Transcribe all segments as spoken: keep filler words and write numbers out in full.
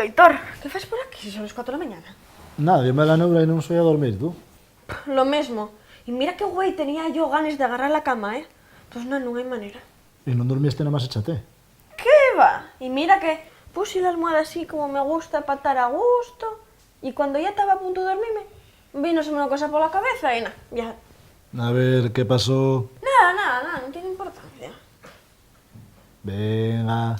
Aitor, ¿qué fas por aquí si son les cuatro de la mañana? Nada, dióme la neura y nun soi a dormir, ¿tú? Lo mesmo. Y mira qué güei tenía yo ganes de agarrar la cama, ¿eh? Pues na, nun hai manera. ¿Y nun durmieste namás echate? ¿Qué va? Y mira que pusi la almohada así como me gusta pa tar a gusto, y cuando ya taba a punto de dormirme, vínoseme una cosa pola cabeza y na, ya. A ver, ¿qué pasó? Nada, nada, nada, nun tiene importancia. Venga.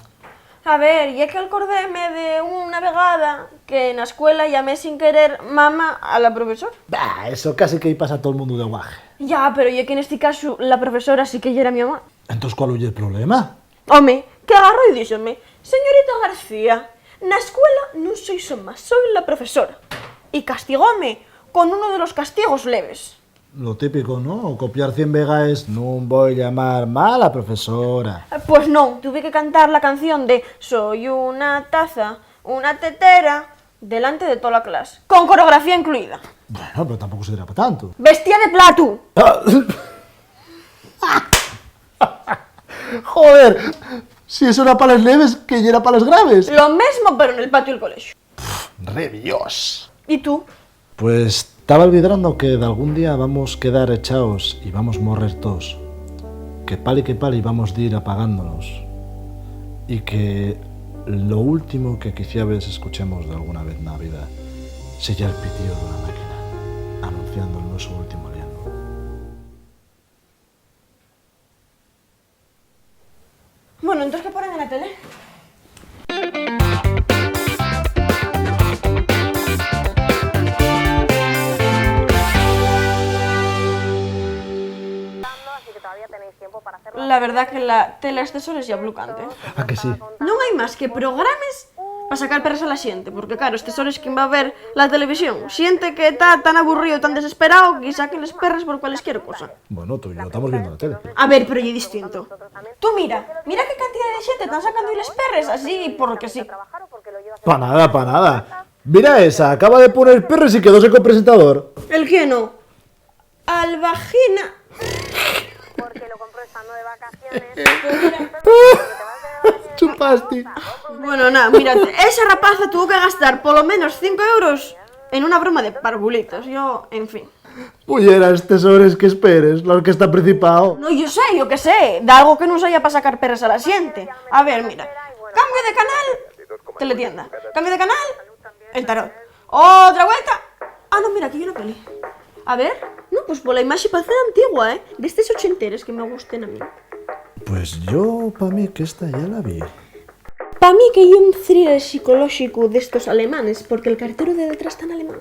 A ver, ye que alcordéme de una vegada que na escuela llamé sin querer mamá a la profesora. Bah, eso casi que-y pasa a tol mundu de guaje. Ya, pero ye que nesti casu la profesora sí que yera mi mamá. Entós, ¿cuál ye'l problema? Home, que agarró y díxome: "Señorita García, na escuela nun soi so mamá, soi la profesora". Y castigóme con uno de los castigos leves. Lo típico, ¿no? Copiar cien vegaes: "Nun voi llamar mamá a la profesora". Pues non, tuve que cantar la canción de "Soy una taza, una tetera", delante de tola clase, con coreografía incluida. Bueno, pero tampoco será pa tanto. ¡Bestia de platu! Joder, si eso era pa les leves, ¿qué yera pa les graves? Lo mesmo, pero nel patio del colegio. Re Dios. ¿Y tú? Pues taba alvidrando que dalgún día vamos quedar echaos y vamos morrer toos, que pali que pali vamos dir apagándonos, y que lo último que quiciabes escuchemos dalguna vez na vida seya'l pitío d'una máquina anunciando el nueso último aliento. Bueno, entós, ¿qué ponen en la tele? La verdá que la tele a estes hores ye ablucante. ¿A que sí? Nun hai más que programes pa sacar perras a la xente, porque, claro, estes hores, ¿quién va a ver la televisión? Xente que ta tan aburrío, tan desesperao, que saquen les perres por cualesquier cosa. Bueno, tú y yo estamos viendo la tele. A ver, pero ye distinto. Tú mira, mira qué cantidá de xente tán sacando-y les perres, así, porque sí. Pa nada, pa nada. Mira esa, acaba de poner perres y quedóse con presentador. ¿El quién no? Al vagina. Porque lo compró estando de vacaciones. Chupasti. Bueno, na, mira, esa rapaza tuvo que gastar polo menos cinco euros en una broma de parvulitos. Yo, en fin. Pues yera estes hores que esperes, la orquesta principao. No, yo sé, yo qué sé, d'algo que nun seya pa sacar perres a la xente. A ver, mira, cambio de canal, teletienda. Cambio de canal, el tarot. Otra vuelta. Ah, no, mira, aquí hay una peli. A ver, no, pues por la imaxe parece antigua, ¿eh? D'estes ochenteres que me gusten a mí. Pues yo, pa mí, que esta ya la vi. Pa mí que ye un thriller psicolóxicu d'estos alemanes, porque el cartero de detrás ta en alemán.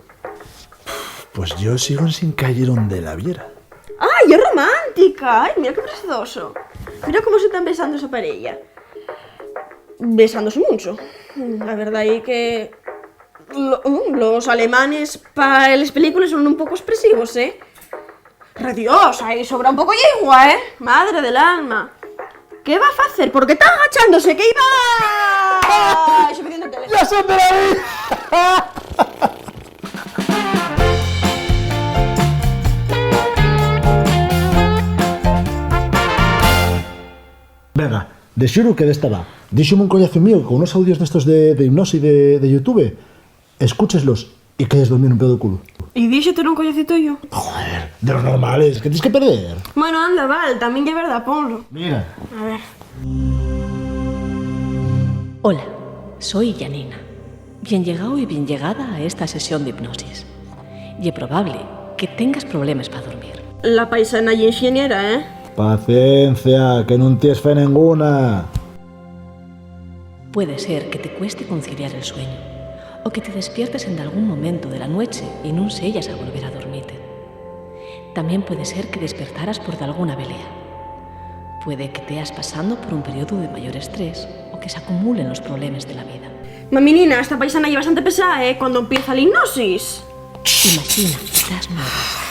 Pues yo sigo ensin cayer onde la viera. ¡Ay, es romántica! ¡Ay, mira qué precioso! Mira cómo se tán besando esa parella. Besándose muncho. La verdá ye que lo-, mm, los alemanes pa les películes son un poco expresivos, ¿eh? Re Dios, ahí sobra un poco yegua, ¿eh? Madre del alma. ¿Qué va a facer? ¿Por qué está agachándose? ¿Qué iba? Ay, suficiente tele. ¡Ya son de la vida! Venga, de xuru que d'esta va. Díxome un coñazu mío con unos audios d'estos de, de hipnosis de, de YouTube. Escúcheslos y quedes dormido nun pedo de culu. ¿Y díxote un coñacito yo? Joder, de los normales, ¿qué tienes que perder? Bueno, anda, val, tamién ye verdá, ponlo. Mira. A ver. Hola, soy Janina. Bien llegao y bien llegada a esta sesión d'hipnosis. Ye probable que tengas problemes pa dormir. La paisana ye inxeniera, ¿eh? Paciencia, que nun ties fe nenguna. Puede ser que te cueste conciliar el sueño, o que te despiertes en dalgún momento de la nueche y nun seyas a volver a dormite. Tamién puede ser que despertaras por dalguna belea. Puede que teas pasando por un periodo de mayor estrés o que s'acumulen los problemes de la vida. Maminina, esta paisana ye bastante pesá, ¿eh? Cuando empieza la hipnosis. Imagina que tas n'una brasa.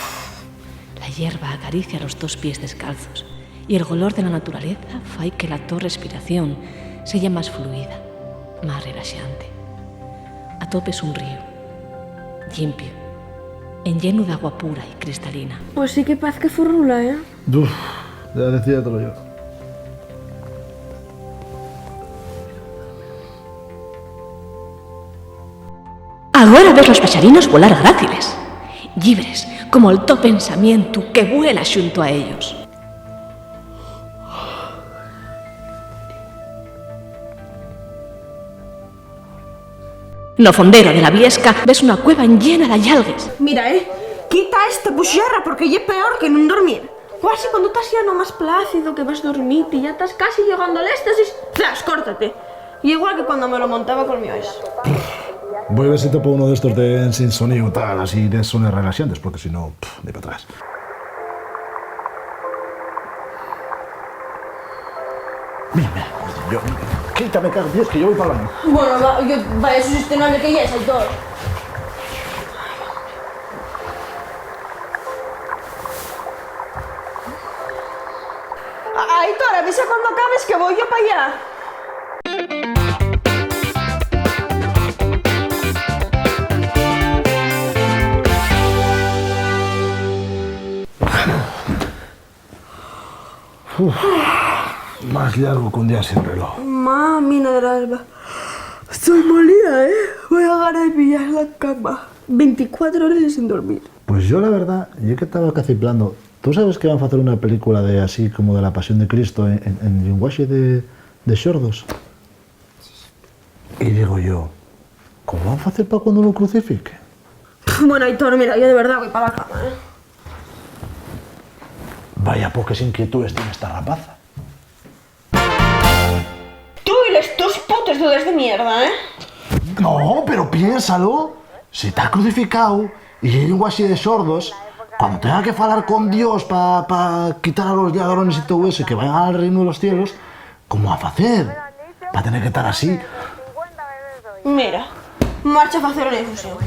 La yerba acaricia los tos pies descalzos y el golor de la naturaleza fai que la to respiración seya más fluida, más relaxante. Atopes un ríu, llimpio, enllenu d'agua pura y cristalina. Pues sí que paz que furrula, ¿eh? Uf, ya decíatelo yo. Agora ves los paxarinos volar gráciles, llibres, como el to pensamientu que vuela xunto a ellos. No fondero de la viesca ves una cueva enllena d'allalgues. Mira, eh, quita esta puxerra porque ye peor que nun dormir. Cuasi cuando tas ya no más plácido que vas dormite, ya tas casi llegando al éxtasis, ¡zas! Córtate. Ye igual que cuando me lo montaba col mi ex. Voi ver si topo uno d'estos de ensin soníu, tal, así de sones relaxantes, porque si no, pff, de pa atrás. Mira, mira, yo, quítame, cago, Dios, que yo voy pa baño. Bueno, va, yo, vaya sugestionable que yes, Aitor. A-, Aitor, avisa cuando acabes que voy yo pa allá. Uf, más llargo que un día sin reloj. Mamina del alba. Estoy molida, ¿eh? Voy a ganar pillar la cama. Veinticuatro horas sin dormir. Pues yo la verdad, yo que estaba caciplando. ¿Tú sabes que van a hacer una película de así como de la Pasión de Cristo en, en, en lenguaje de, de sordos? Y digo yo, ¿cómo van a hacer para cuando lo crucifiquen? Bueno, Aitor, mira, yo de verdad voy para la cama, ¿eh? Vaya poques inquietudes tiene esta rapaza. Tú y les tus putes dudes de mierda, ¿eh? No, pero piénsalo. Si ta crucificao y ye lenguaxe de sordos, cuando tenga que falar con Dios pa, pa quitar a los lladrones y todo eso y que vayan al reino de los cielos, ¿cómo va a facer? Va a tener que estar así. Mira, marcha a facer una infusión.